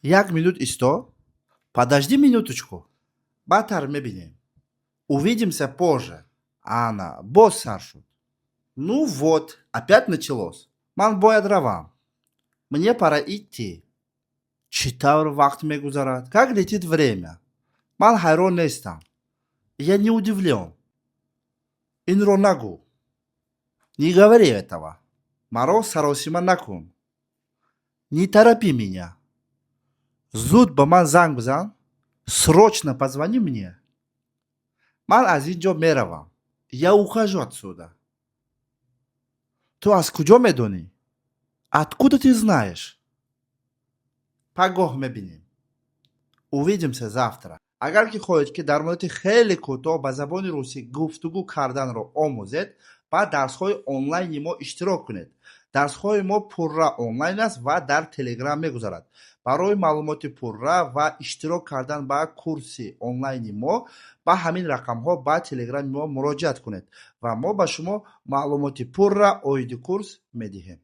Як минут исто. Подожди минуточку. Баъдтар мебинем. Увидимся позже. Ана, боз сар шуд. Ну вот, опять началось. Ман бояд равам. Мне пора идти. Чӣ тавр вақт мегузарад! Как летит время! Ман ҳайрон нестам. Я не удивлен. Инро нагӯ. Не говори этого. Маро саросима накун. Не торопи меня. Зуд ба ман занг бизан. Срочно позвони мне. Ман аз ин ҷо меравам. Я ухожу отсюда. Ту аз куҷо медонӣ? Откуда ты знаешь? Пагоҳ мебинем. Увидимся завтра. Агар ки хоҳед, ки дар муддати хеле кӯтоҳ ба забони русӣ гуфтугӯ карданро омӯзед, ба дарсҳои онлайни мо иштирок кунед. Дарсҳои мо пурра онлайн аст ва дар Телеграм мегузарад. Барои маълумоти пурра ва иштирок кардан ба курси онлайни мо ба ҳамин рақамҳо ба Телеграми мо муроҷиат кунед ва мо ба шумо маълумоти пурра оиди курс медиҳем.